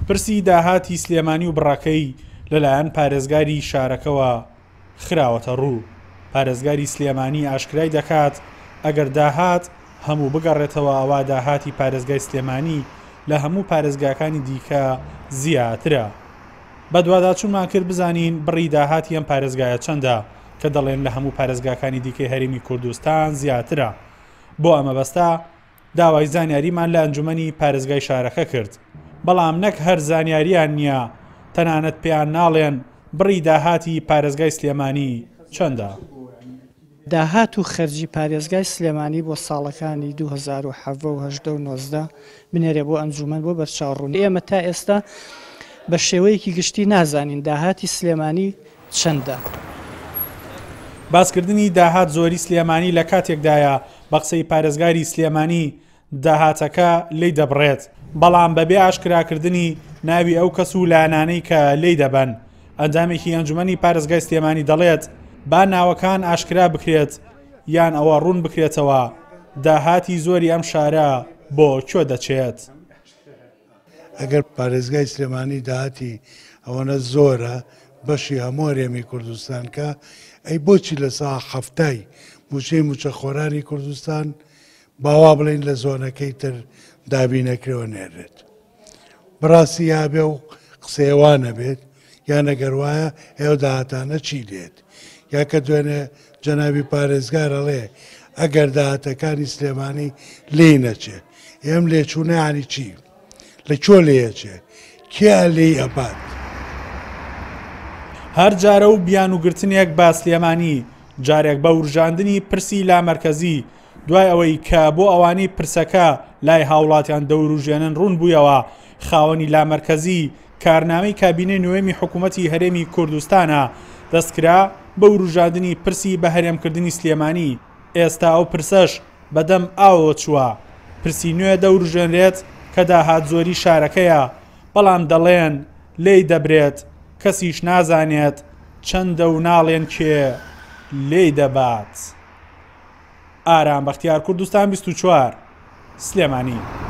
پرسی داهاتی سلێمانی و بڕەکەی لەلایەن پارێزگاری شارەکەوە خراوەتە ڕوو. پارێزگاری سلێمانی ئاشکرای دەکات، ئەگەر داهات هەموو بگەڕێتەوە ئەوا داهاتی پارێزگای سلێمانی لە هەموو پارێزگاکانی دیکە زیاترە. بەدواداچوونمان کرد بزانین بڕی داهاتی ئەم پارێزگایە چەندە کە دەڵێن لە هەموو پارێزگاکانی دیکەی هەرێمی کوردستان زیاترە. بۆ ئەم مەبەستە داوای زانیاریمان لە ئەنجومەنی پارێزگای شارەکە کرد، بەڵام نەک هەر زانیاریان نییە، تەنانەت پێیان ناڵێن بڕی داهاتی پارێزگای سلێمانی چەندە. داهات و خەرجی پارێزگای سلێمانی بۆ ساڵەکانی 2017 و 18 و 19 بنێرێ بۆ ئەنجومەن بۆ بەرچاوڕوونی. ئێمە تا ئێستا بە شێوەیەکی گشتی نازانین داهاتی سلێمانی چەندە. باسکردنی داهات زۆری سلێمانی لە کاتێکدایە، بە قسەی پارێزگاری سلێمانی داهاتەکە لێی دەبڕێت، بەڵام بەبێ ئاشکراکردنی ناوی ئەو کەس و لایەنانەی کە لێی دەبەن. ئەندامێکی ئەنجومەنی پارێزگای سلێمانی دەڵێت، با ناوەکان ئاشکرا بکرێت یان ئەوە ڕوون بکرێتەوە داهاتی زۆری ئەم شارە بۆ کوێ دەچێت. ئەگەر پارێزگای سلێمانی داهاتی ئەوەنە زۆرە بەشی هەموو هەرێمی کوردستان کە ئەی بۆچی لە سا حەفتای موچەی موچەخۆرانی کوردستان باوا بڵین لە زۆنەکەی تر دابینەکرەوە نێرێت بەڕاستی یابێ و قسەیەوە نەبێت یان ئەگەر وایە ئێو داهاتانە چی دێت یا کە دوێنێ جەنابی پارێزگار ئەڵێ ئەگەر داهاتەکانی سلێمانی لێی نەچێ ئێم لێچوونە یانی چی؟ لە کوێ لێیەچێ؟ کێ لێی ئەبات؟ هەر جارە و بیانووگرتنێک بە سلێمانی، جارێک بە وروژاندنی پرسی لامەرکەزی، دوای ئەوەی کە بۆ ئەوانەی پرسەکە لای هاوڵاتیان دەوروژێنن ڕوون بوویەوە، خاوەنی لامەرکەزی کارنامەی کابینەی نۆیەمی حکوومەتی هەرێمی کوردستانە، دەستکرا بە وروژاندنی پرسی بەهەرێمکردنی سلێمانی، ئێستا ئەو پرسەش بەدەم ئاوەوە چووە، پرسی نوێ دەوروژێنرێت کە داهات زۆری شارەکەیە، بەڵام دەڵێن لێی دەبرێت، کەسیش نازانێت چەندە و ناڵێن کێ لێی دەبات. ئارام بەختیار کوردستان 24، سلێمانی.